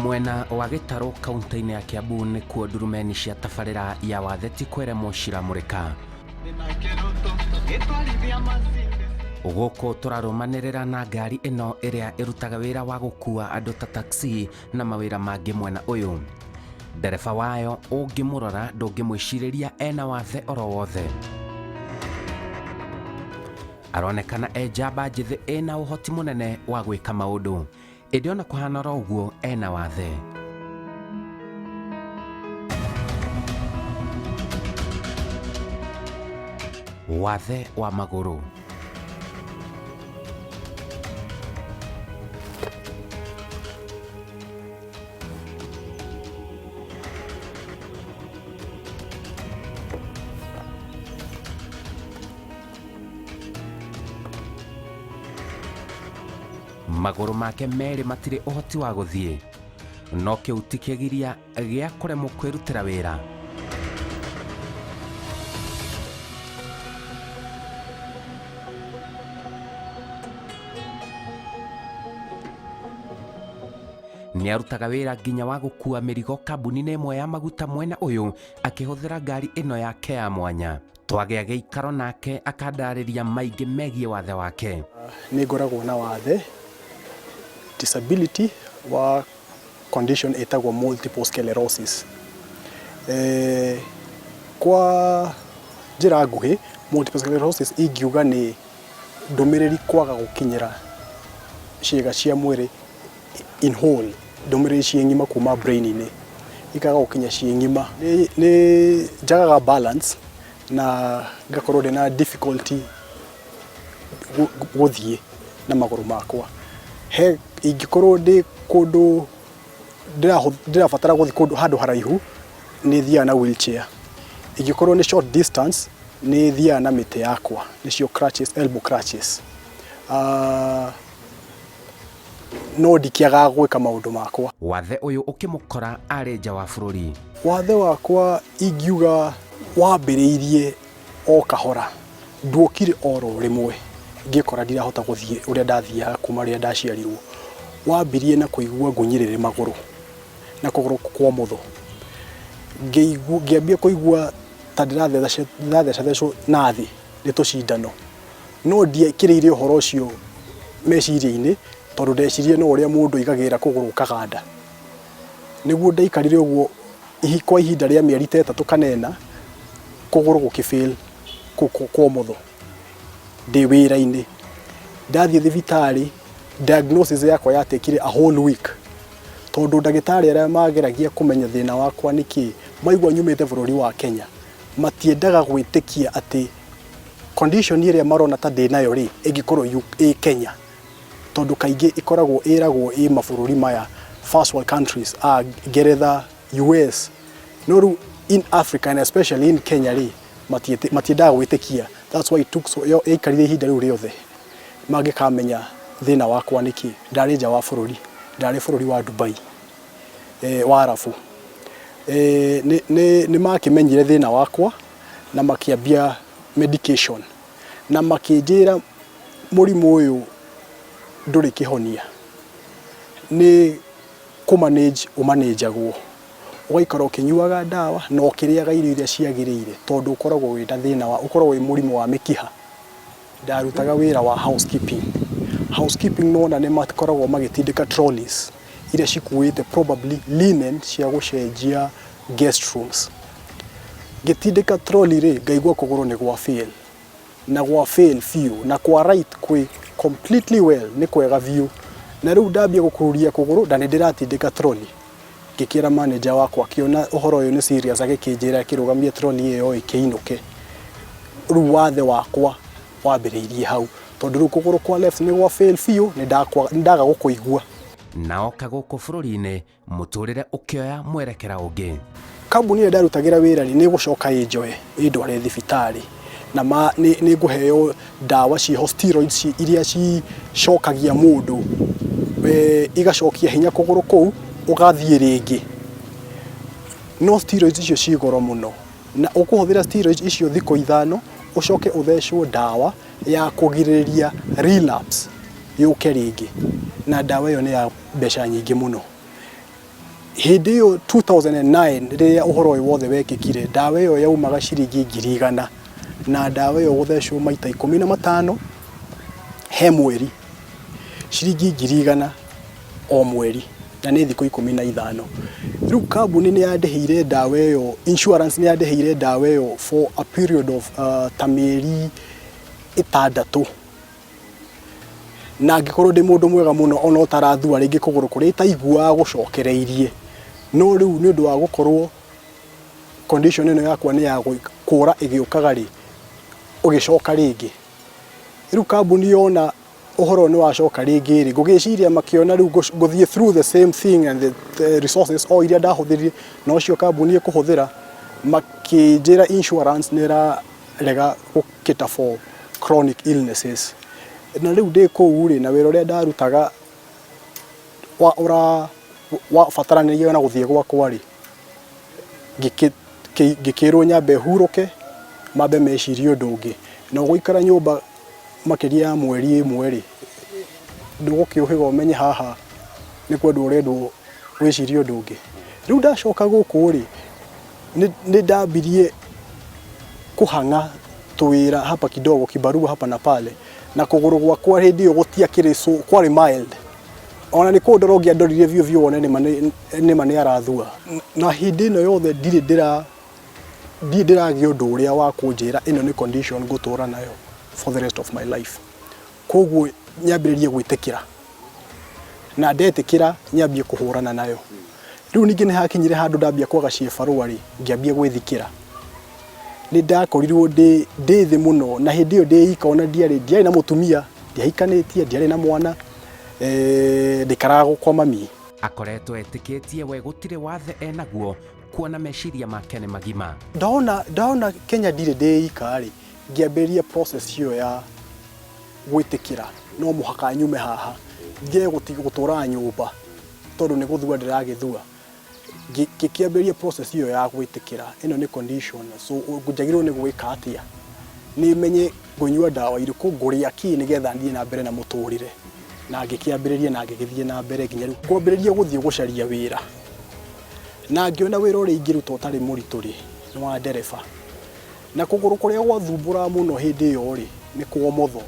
Mwena wa Gĩtarũ kaunti-inĩ ya Kiambu nĩkuo ndurumeni cia tabarĩra ya wathe ti kweremwo ciramũrĩka. Gũkũ tũrarũmanĩrĩra na ngari ĩno ĩrĩa ĩrutaga wĩra wa gũkua andũ ta taxi na mawĩra mangĩ mwena ũyũ. Ndereba wayo ũngĩmũrora ndũngĩmwĩcirĩria ena wathe oro wothe. Aronekana e njamba njĩthĩ ĩna ũhoti mũnene wa gwĩka maũndũ. Ĩndĩ ona kũhana oro ũguo ena wathe. Wathe wa magũrũ. Magũrũ make merĩ matirĩ ũhoti wa gũthiĩ, no kĩu ti kĩgiria gĩa kũremwo kwĩrutĩra wĩra. Nĩ arutaga wĩra nginya wa gũkua mĩrigo kambuni-inĩ ĩmwe ya maguta mwena ũyũ akĩhũthĩra ngari ĩno yake ya mwanya. Twagĩa gĩikaro nake akandarĩria maingĩ megiĩ wathe wake. Nĩ ngoragwo na wathe, disability, wa condition ĩtagwo multiple sclerosis. Kwa njĩra nguhĩ, multiple sclerosis ingiuga nĩ ndũmĩrĩri kwaga gũkinyĩra ciĩga cia mwĩrĩ in whole, ndũmĩrĩri ciĩ ng'ima kuma brain -inĩ ikaga gũkinya ciĩ ng'ima. Nĩ njagaga balance na ngakorwo ndĩna difficulty gũthiĩ na magũrũ makwa. He ingĩkorwo ndĩ kũndũ ndĩrabatara gũthiĩ kũndũ handũ haraihu, nĩ thiaga na wheelchair. Ingĩkorwo nĩ short distance, nĩ thiaga na mĩtĩ yakwa, nĩcio crutches, elbow crutches. No ndikĩagaga gwĩka maũndũ makwa. Wathe ũyũ ũkĩmũkora arĩ nja wa bũrũri. Wathe wakwa ingiuga wambĩrĩirie o kahora, nduokire oro rĩmwe ngĩkora ndirahota gũthiĩ ũrĩa ndathiaga kuma rĩrĩa ndaciarirwo. Wambirie na kũigua ngunyĩrĩrĩ magũrũ na kũgũrũ kwa ũmotho, ngĩambia kũigua ta ndĩrathecathecwo na thĩ nĩ tũcindano. No ndiekĩrĩire ũhoro ũcio meciria-inĩ tondũ ndeciririe no ũrĩa mũndũ aigagĩrĩra kũgũrũ gũkaganda. Nĩguo ndaikarire ũguo kwa ihinda rĩa mĩeri ta ĩtatũ kana ĩna, kũgũrũ gũkĩ fail kũu kwa ũmotho ndĩ wĩra-inĩ. Ndathiĩ thibitarĩ diagnosis yakwa ya take ire a whole week tondũ ndagĩtarĩ arĩa mageragia kũmenya thĩna wakwa nĩ kĩĩ, maigua nyumĩte bũrũri wa Kenya, matiendaga gwĩtĩkia atĩ condition ĩrĩa marona ta ndĩ nayo rĩ, ĩngĩkorwo ĩ Kenya, tondũ kaingĩ ĩkoragwo ĩragwo ĩ mabũrũri maya first world countries, a Ngeretha, US, no rĩu in Africa and especially in Kenya rĩ, matiendaga gwĩtĩkia, that's why it took so, yaikarire ihinda rĩu rĩothe mangĩkamenya thĩna wakwa nĩ kĩ. Ndarĩ nja wa bũrũri, ndarĩ bũrũri wa Dubai, wa Arabu. Nĩ makĩmenyire thĩna wakwa na makĩambia medication na makĩnjĩra mũrimũ ũyũ ndũrĩ kĩhonia, nĩ kũ manage ũmanĩnjagwo, ũgaikara ũkĩnyuaga ndawa na ũkĩrĩaga irio iria ciagĩrĩire tondũ ũkoragwo wĩna thĩna wa, ũkoragwo wĩ mũrimũ wa mĩkiha. Ndarutaga wĩra wa housekeeping. Housekeeping nĩwona nĩmakoragwo magĩtindĩka trolleys iria cikuĩte probably linen cia gũcenjia guest rooms. Ngĩtindĩka trolley rĩ, ngaigua kũgũrũ nĩ gwa fail na gwa fail biũ na kwa right kwĩ completely well, nĩ kwega biũ. Na rĩu ndambia gũkururia kũgũrũ na nĩ ndĩratindĩka trolley. Ngĩkĩra manager wakwa akĩona ũhoro ũyũ nĩ serious agĩkĩnjĩra kĩrũgamie trolley ĩyo ĩkĩinũke. Rĩu wathe wakwa wambĩrĩirie hau tondũ rĩu kũgũrũ kwa left nĩ gwa fail biũ, nĩ ndaga gũkũigua. Na oka gũkũ bũrũri-inĩ mũtũrĩre ũkĩoya mwerekera ũngĩ. Kambuni ĩrĩa ndarutagĩra wĩra rĩ, nĩ ĩgũcoka ĩnjoe ĩndware thibitarĩ na nĩ ngũheo ndawa ciĩho steroids iria cicokagia mũndũ, igacokia hinya kũgũrũ kũu ũgathiĩ rĩngĩ. No steroids icio ciĩ goro mũno na ũkũhũthĩra steroids icio thikũ ithano ũcoke ũthecwo ndawa ya kũgirĩrĩria relapse yũke rĩngĩ na ndawa ĩyo nĩ ya mbeca nyingĩ mũno. Hĩndĩ ĩyo 2009 rĩrĩa ũhoro ũyũ wothe wekĩkire, ndawa ĩyo yaumaga ciringi 100,000, na ndawa ĩyo gũthecwo maita 15 he mweri, ciringi 100,000 o mweri, na nĩ thikũ 15. Rĩu kambuni nĩ yandĩhĩire ndawa ĩyo, insurance nĩ yandĩhĩire ndawa ĩyo for a period of ta mĩeri 6. Na angĩkorwo ndĩ mũndũ mwega mũno ona ũtarathua rĩngĩ kũgũrũ kũrĩa itaiguaga gũcokereirie, no rĩu nĩ ũndũ wa gũkorwo condition ĩno yakwa nĩ ya kũra ĩgĩũkaga rĩ, ũgĩcoka rĩngĩ. Rĩu kambuni yona ũhoro nĩ wacoka rĩngĩ rĩ, ngũgĩciria makĩona rĩu ngũthiĩ through the same thing and the resources o iria ndahũthĩrire nocio kambuni ĩkũhũthĩra, makĩnjĩra insurance nĩ ĩrarega gũ cater for chronic illnesses. Na rĩu ndĩ kũu rĩ, na wĩra ũrĩa ndarutaga wa ũra wabataranagia na gũthiĩ gwakwa rĩ, ngĩkĩrwo nyambe hurũke, mambe mecirie ũndũ ũngĩ. Na gũikara nyũmba makĩria ya mweri ĩmwe rĩ, ndũgũkĩũhĩga ũmenye haha nĩ kwendwo ũrendwo wĩcirie ũndũ ũngĩ. Rĩu ndacoka gũkũ rĩ, nĩ ndambirie kũhang'a tũwĩra hapa kidogo kibarua hapa na pale, na kũgũrũ gwakwa hĩndĩ ĩyo gũtiakĩrĩ so kwarĩ mild. Ona nĩ kũndora ũngĩandorire biũ biũ wone nĩma nĩ arathua. Na hĩndĩ ĩno yothe ndirĩ ndĩra ndirĩ ndĩragĩa ũndũ ũrĩa wa kũnjĩra ĩno nĩ condition ngũtũra nayo for the rest of my life. Koguo nyambĩrĩrie gwĩtĩkĩra, na ndetĩkĩra nyambie kũhũrana nayo. Rĩu ningĩ nĩ hakinyire handũ ndambia kwaga ciĩbarũa rĩ, ngĩambia gwĩthikĩra. Nĩ ndakorirwo ndĩ thĩ mũno, na hĩndĩ ĩyo ndĩ ika ona ndiarĩ ndiarĩ na mũtumia, ndiahikanĩtie, ndiarĩ na mwana, ndaikaraga kwa mami. Akoretwo etĩkĩtie we gũtirĩ wathe enaguo kuona meciria make nĩ magima. Ndona Kenya ndirĩ ndĩ ika rĩ, ngĩambĩrĩria process ĩyo ya gwĩtĩkĩra no mũhaka nyume haha ndige gũtũraga nyũmba tondũ nĩ gũthua ndĩragĩthua. Ngĩkĩambĩrĩria process ĩyo ya gwĩtĩkĩra ĩno nĩ condition, so njagĩrĩirwo nĩ gwĩka atĩa, nĩ menye ngũnyua ndawa irĩkũ, ngũrĩa kĩ nĩgetha thiĩ na mbere na mũtũrĩre. Na ngĩkĩambĩrĩria na ngĩgĩthiĩ na mbere nginya rĩu ngwambĩrĩria gũthiĩ gũcaria wĩra. Na ngĩona wĩra ũrĩa ingĩruta ũtarĩ mũritũ rĩ, nĩ wa ndereba. Na kũgũrũ kũrĩa gwathumbũraga mũno hĩndĩ ĩyo rĩ, nĩ kwa ũmotho.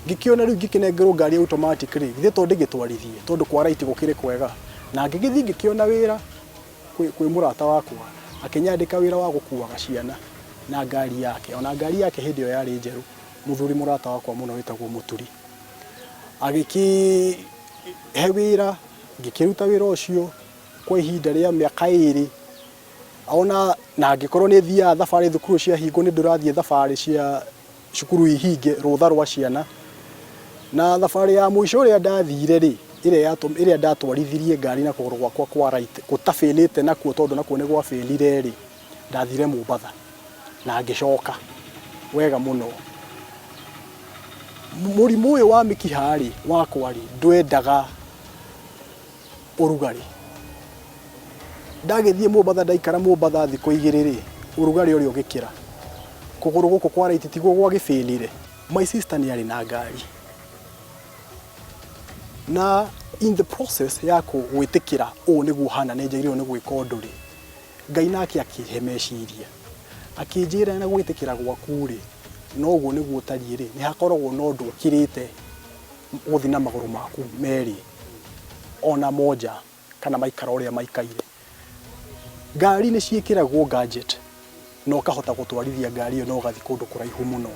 Ngĩkĩona rĩu ngĩkĩnengerwo ngari automatic rĩ, githĩ to ndĩgĩtwarithie tondũ kwa right gũkĩrĩ kwega. Na ngĩgĩthiĩ ngĩkĩona wĩra kwĩ mũrata wakwa, akĩnyandĩka wĩra wa gũkuaga ciana na ngari yake. Ona ngari yake hĩndĩ ĩyo yarĩ njerũ, mũthuri mũrata wakwa mũno wĩtagwo Mũturi. Agĩkĩhe wĩra, ngĩkĩruta wĩra ũcio kwa ihinda rĩa mĩaka 2. Ona na angĩkorwo nĩ thiaga thabarĩ thukuru ciahingwo nĩ ndĩrathiĩ thabarĩ cia cukuru ihinge rũtha rwa ciana. Na thabarĩ ya mũico ĩrĩa ndathire rĩ, ĩrĩa ndatwarithirie ngari na kũgũrũ gwakwa kwa right gũtabĩlĩte nakuo tondũ nakuo nĩ gwabĩlire rĩ, ndathire Mombatha na ngĩcoka wega mũno. Mũrimũ ũyũ wa mĩkiha rĩ, wakwa rĩ, ndwendaga ũrugarĩ. Ndagĩthiĩ Mombatha ndaikara Mombatha thikũ 2 rĩ, ũrugarĩ ũrĩa ũgĩkĩra. Kũgũrũ gũkũ kwa right tiguo gwagĩbĩlire. My sister nĩ arĩ na ngari. Na in the process ya gwĩtĩkĩra ũũ nĩguo hana nĩ njagĩrĩirwo nĩ gwĩka ũndũ rĩ, Ngai nake akĩhe meciria. Akĩnjĩra na gwĩtĩkĩra gwaku rĩ, na ũguo nĩguo ũtariĩ rĩ, nĩ hakoragwo na ũndũ ũkĩrĩte gũthiĩ na magũrũ maku merĩ ona monja kana maikara ũrĩa maikaire. Ngari nĩ ciĩkĩragwo gadget na ũkahota gũtwarithia ngari ĩyo na ũgathiĩ kũndũ kũraihu mũno.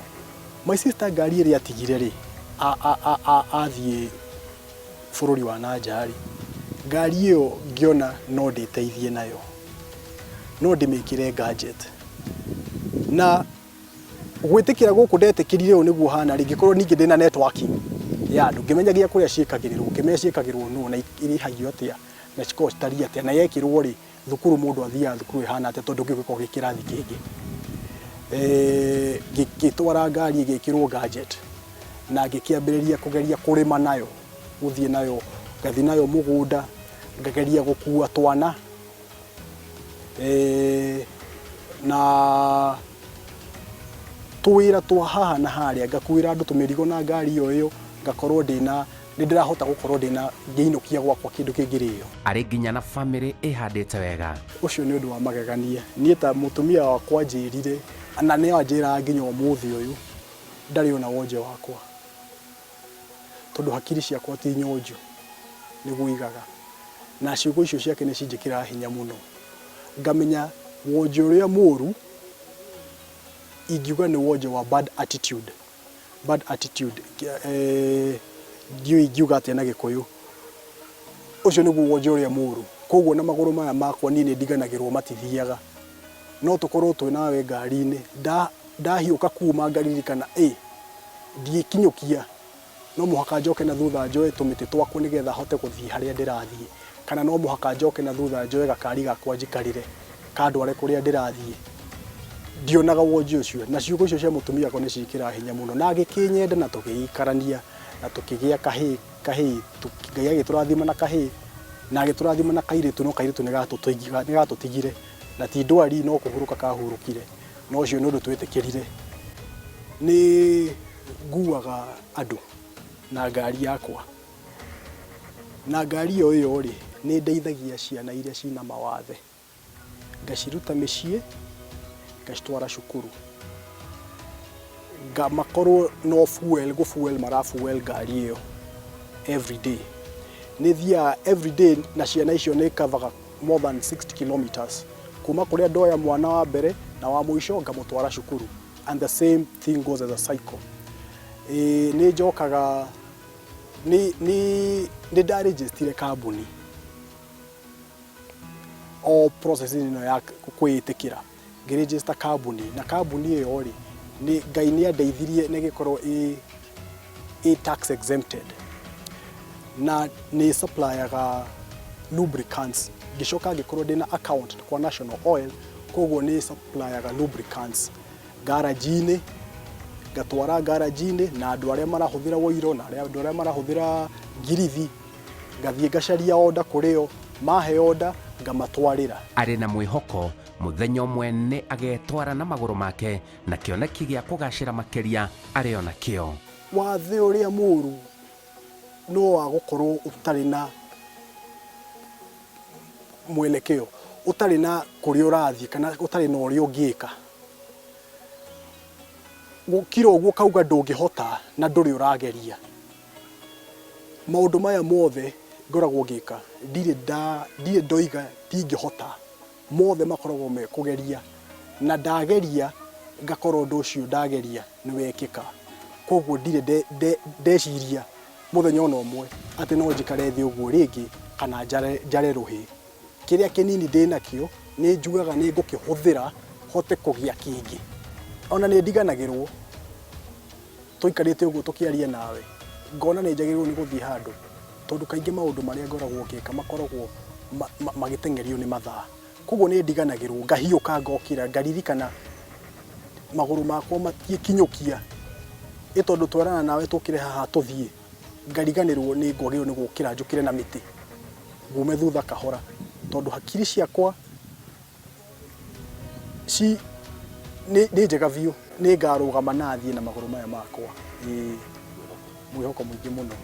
My sister ngari ĩrĩa atigire rĩ, athiĩ bũrũri wa na nja rĩ, ngari ĩyo ngĩona no ndĩteithie nayo, no ndĩmĩkĩre gadget. Na gwĩtĩkĩra gũkũ ndetĩkĩrire ũũ nĩguo hana rĩ, ngĩkorwo ningĩ ndĩna networking ya andũ, ngĩmenyagia kũrĩa ciĩkagĩrĩrwo, ngĩmenya ciĩkagĩrwo nũ na irĩhagio atĩa na cikoragwo citariĩ atĩa, na yekĩrwo rĩ, thukuru mũndũ athiaga thukuru ĩhana atĩa tondũ kĩu gĩkoragwo gĩ kĩrathi kĩngĩ. Ngĩtwara ngari ĩgĩkĩrwo gadget na ngĩkĩambĩrĩria kũgeria kũrĩma nayo, gũthiĩ nayo, ngathiĩ nayo mũgũnda, ngageria gũkua twana, na tũwĩra twa haha na harĩa, ngakuĩra andũ tũmĩrigo na ngari o ĩyo, ngakorwo ndĩna Nĩ ndĩrahota gũkorwo ndĩna ngĩinũkia gwakwa kĩndũ kĩngĩrĩo. Arĩ nginya na bamĩrĩ ĩhandĩte wega. Ũcio nĩ ũndũ wa magegania. Niĩ ta mũtumia wakwa anjĩrire, na nĩ anjĩraga nginya ũmũthĩ ũyũ, ndarĩ ona wonje wakwa, tondũ hakiri ciakwa ti nyonju, nĩguo igaga. Na ciugo icio ciake nĩ cinjĩkĩraga hinya mũno. Ngamenya wonje ũrĩa mũru ingiuga nĩ wonje wa bad attitude. Bad attitude, ndiũĩ ingiuga atĩa na Gĩkũyũ. Ũcio nĩguo wonje ũrĩa mũru. Koguo na magũrũ maya makwa niĩ nĩ ndiganagĩrwo matithiaga. No tũkorwo twĩ nawe ngari-inĩ, ndahiũka kuma ngaririkana ĩ, ndiĩkinyũkia, no mũhaka njoke na thutha njoe tũmĩtĩ twakwa nĩgetha hote gũthiĩ harĩa ndĩrathiĩ. Kana no mũhaka njoke na thutha njoe gakari gakwa njikarĩre, kandware kũrĩa ndĩrathiĩ. Ndionaga wonje ũcio, na ciugo icio cia mũtumia wakwa nĩ ciĩkĩraga hinya mũno. Na agĩkĩnyenda na tũgĩikarania na tũkĩgĩa kahĩĩ, kahĩĩ, Ngai agĩtũrathima na kahĩĩ, na agĩtũrathima na kairĩtu, no kairĩtu nĩ gatũtigire. Na ti ndwari, no kũhurũka kahurũkire. Na ũcio nĩ ũndũ twetĩkĩrire. Nĩ nguaga andũ na ngari yakwa. Na ngari ĩyo ĩyo rĩ, nĩ ndeithagia ciana iria cina mawathe. Ngaciruta mĩciĩ, ngacitwara cukuru. Makorwo no fuel, gũ fuel mara fuel ngari ĩyo every day. Nĩ thiaga every day na ciana icio nĩ cover more than 60 kilometers. Kuma kũrĩa ndoya mwana wa mbere na wa mũico ngamũtwara cukuru. And the same thing goes as a cycle. Nĩ njokaga, nĩ ndarĩnjĩstire kambuni o process ĩno ya kwĩĩtĩkĩra. Ngĩregister kambuni, na kambuni ĩyo rĩ, nĩ Ngai nĩ andeithirie na ĩgĩkorwo ĩ tax exempted. Na nĩ supplyaga lubricants. Ngĩcoka ngĩkorwo ndĩna account kwa National Oil, koguo nĩ supplyaga lubricants garage-inĩ, ngatwara garage-inĩ na andũ arĩa marahũthĩra woiro na andũ arĩa marahũthĩra ngirithi, ngathiĩ ngacaria order kũrĩ o, mahe order ngamatwarĩra. Arĩ na mwĩhoko mũthenya ũmwe nĩ agetwara na magũrũ make na kĩoneki gĩa kũgacĩra makĩria arĩ o nakĩo. Wathe ũrĩa mũru no wa gũkorwo ũtarĩ na mwelekeo, ũtarĩ na kũrĩa ũrathiĩ kana ũtarĩ na ũrĩa ũngĩka. Gũkira ũguo ũkauga ndũngĩhota na ndũrĩ ũrageria. Maũndũ maya mothe ngoragwo ngĩka, ndirĩ ndoiga ndingĩhota. Mothe makoragwo me kũgeria, na ndageria ngakora ũndũ ũcio ndageria nĩ wekĩka. Koguo ndirĩ ndeciria mũthenya ona ũmwe atĩ no njikare thĩ ũguo rĩngĩ kana njare rũhĩ. Kĩrĩa kĩnini ndĩnakĩo nĩ njugaga nĩ ngũkĩhũthĩra hote kũgĩa kĩngĩ. Ona nĩ ndiganagĩrwo tũikarĩte ũguo tũkĩaria nawe, ngona nĩ njagĩrĩirwo nĩ gũthiĩ handũ, tondũ kaingĩ maũndũ marĩa ngoragwo ngĩka makoragwo magĩteng'erio nĩ mathaa. Koguo nĩ ndiganagĩrwo, ngahiũka ngokĩra, ngaririkana magũrũ makwa matiĩkinyũkia, ĩ tondũ twerana nawe tũkĩre haha tũthiĩ, ngariganĩrwo nĩ ngwagĩrĩirwo nĩ gũkĩra njũkĩre na mĩtĩ, ngume thutha kahora, tondũ hakiri ciakwa ci nĩ njega biũ. Nĩ ngarũgama na thiĩ na magũrũ maya makwa. Ĩĩ, mwĩhoko mũingĩ mũno.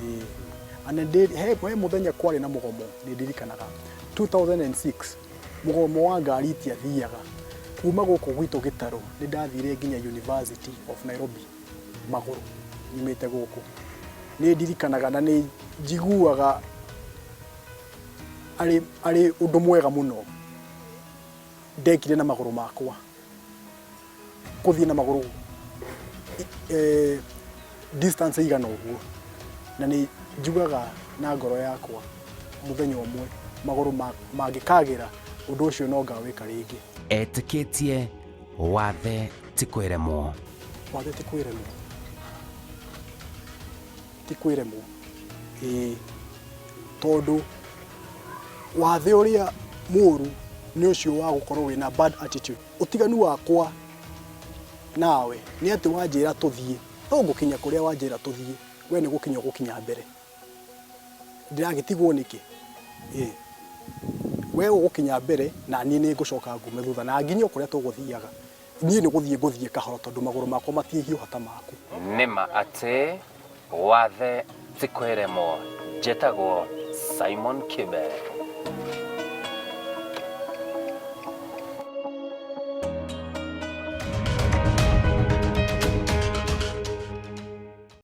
Ĩĩ. He mũthenya kwarĩ na mũgomo, nĩ ndirikanaga 2006, mũgomo wa ngari itiathiaga. Kuma gũkũ gwitũ Gĩtarũ, nĩ ndathire nginya University of Nairobi magũrũ nyumĩte gũkũ. Nĩ ndirikanaga na nĩ njiguaga arĩ ũndũ mwega mũno ndekire na magũrũ makwa. Kũthiĩ na magũrũ distance ĩigana ũguo, na nĩ njugaga na ngoro yakwa mũthenya ũmwe magũrũ mangĩkagĩra, ũndũ ũcio no ngawĩka rĩngĩ. Etĩkĩtie wathe ti kwĩremwo. Wathe ti kwĩremwo. Ti kwĩremwo. Ĩĩ, tondũ wathe ũrĩa mũru nĩ ũcio wa gũkorwo wĩna bad attitude. Ũtiganu wakwa nawe nĩ atĩ wanjĩra tũthiĩ, no ngũkinya kũrĩa wanjĩra tũthiĩ, we nĩ gũkinya ũgũkinya mbere. Ndĩragĩtigwo nĩkĩ? Ĩĩ, we ũgũkinya mbere na niĩ nĩ ngũcoka ngume thutha na nginye o kũrĩa tũgũthiaga. Niĩ nĩ gũthiĩ ngũthiĩ kahora tondũ magũrũ makwa matiĩhiũha ta maku. Nĩ ma atĩ wathe Ti kwĩremwo. Njĩtagwo Simon Kibe.